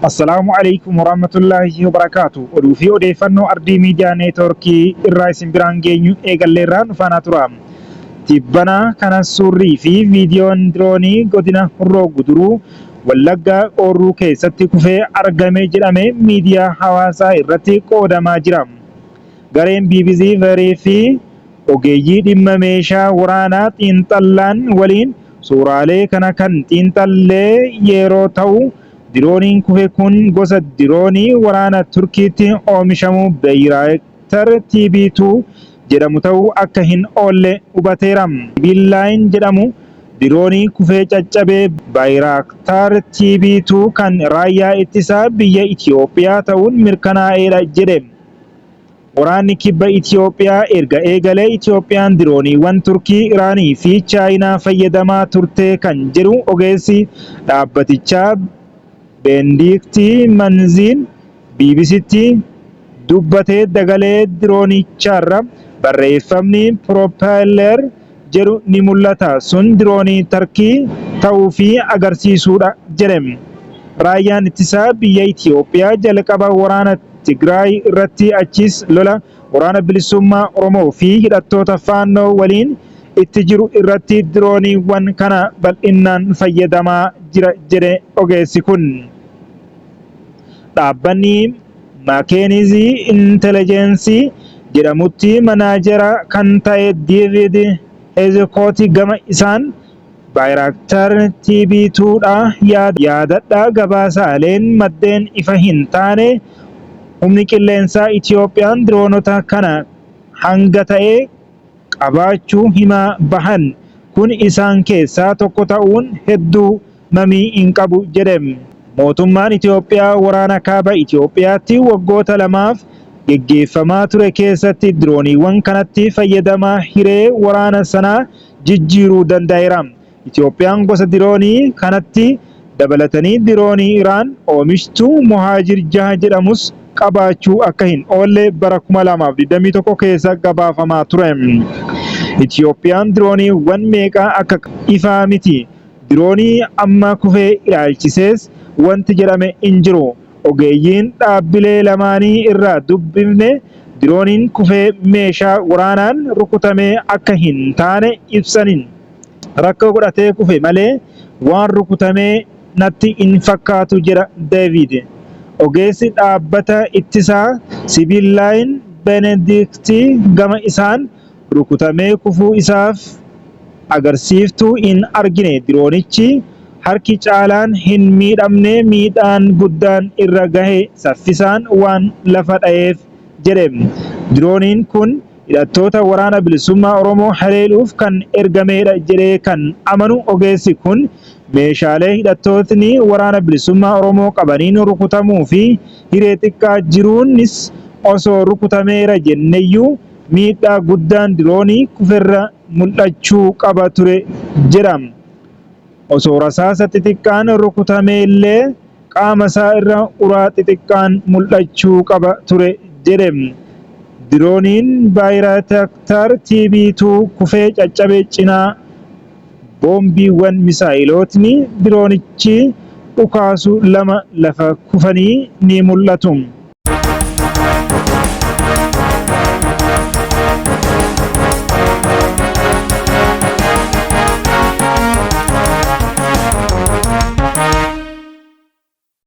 Assalaamu alaikum warahmatullaahi wabarakaatu. Oduu fi odeeffannoo Ardii Miidiyaa Neetwoorkii irraa isin biraan geenyu eegalleerraa nu faana tura. Tibbana kana suurrii fi viidiyoon diroonii godina Horroo Guduruu Wallaggaa Qoorruu keessatti kufee argame jedhame miidiyaa hawaasaa irratti qoodamaa jira. Gareen bbc Verii fi ogeeyyii dhimma meeshaa waraanaa xiinxallaan waliin suuraalee kana kan xiinxallee yeroo ta'u, dirooniin kufe kun gosa diroonii waraana Turkiitti oomishamu Bayraktar TB2 jedhamu ta'uu akka hin oolle hubateera. Sibiillaayin jedhamu diroonii kufee caccabe Bayraktar TB2 kan raayyaa ittisaa biyya Itoophiyaa ta'uun mirkanaa'eedha jedhe. Waraanni Kibba Itoophiyaa erga eegalee Itoophiyaan dirooniiwwan Turkii, Iraanii fi Chaayinaa fayyadamaa turte kan jedhu ogeessi dhaabbatichaa Beendiikti Manziin BBCtti dubbate dagalee diroonichaarra barreeffamni Propeller jedhu ni mul'ata. Sun diroonii Tarkii ta'uufii agarsiisuudha jedhe. Raayyaan Ittisaa biyya Itoophiyaa jalqaba waraana Tigraay irratti achiis lola Waraana Bilisummaa Oromoo fi hidhattoota Faannoo waliin itti jiru irratti dirooniiwwan kana bal'innaan fayyadamaa jira jedhe ogeessi kun. Dhaabbanni Maakeenizii Intelejeensii jedhamutti manaajera kan ta'e Deevid Heezikooti gama isaan Bayraktar TB2 dha yaadadha gabaasaaleen maddeen ifa hin taane humni qilleensaa Itoophiyaan diroonota kana hanga ta'e qabaachuu himaa bahan. Kun isaan keessaa tokko ta'uun hedduu mamii hin qabu jedhe. Mootummaan Itoophiyaa waraana Kaaba Itoophiyaatti waggoota lamaaf geggeeffamaa ture keessatti dirooniiwwan kanatti fayyadamaa hiree waraana sanaa jijjiiruu danda'eera. Itoophiyaan gosa diroonii kanatti dabalatanii diroonii Iraan oomishtu Mohaajir 6 jedhamus qabaachuu akka hin oolle bara 2021 keessa gabaafamaa ture. Itoophiyaan dirooniiwwan meeqa akka ifaa miti. Diroonii amma kufe ilaalchisees wanti jedhame hin jiru. Ogeeyyiin dhaabbilee lamaanii irraa dubbifne dirooniin kufee meeshaa waraanaan rukutamee akka hin taane ibsaniin. Rakkoo godhatee kufe malee waan rukutamee natti hin fakkaatu jedha Deeviid. Ogeessi dhaabbata ittisaa Sibiillaayin Benedikti gama isaan rukutamee kufuu isaaf agarsiiftuu hin argine. Diroonichi harki caalaan hin miidhamne miidhaan guddaan irra gahe saffisaan waan lafa dhaheef jedhe. Dirooniin kun hidhattoota Waraana Bilisummaa Oromoo haleeluuf kan ergameedha jedhee kan amanu ogeessi kun meeshaalee hidhattootni Waraana Bilisummaa Oromoo qabaniin rukutamuu fi hiree xiqqaa jiruunis osoo rukutameera jenneyyuu miidhaa guddaan diroonii kuferra mul'achuu qaba ture jedha. Osoo rasaasa xixiqqaan rukutameellee qaamasaa irra uraa xixiqqaan mul'achuu qaba ture jedhe. Dirooniin Baayirataktaar TB2 kufee caccabe cinaa boombiiwwan misaayilootni diroonichi dhukaasu lama lafa kufanii ni mul'atu.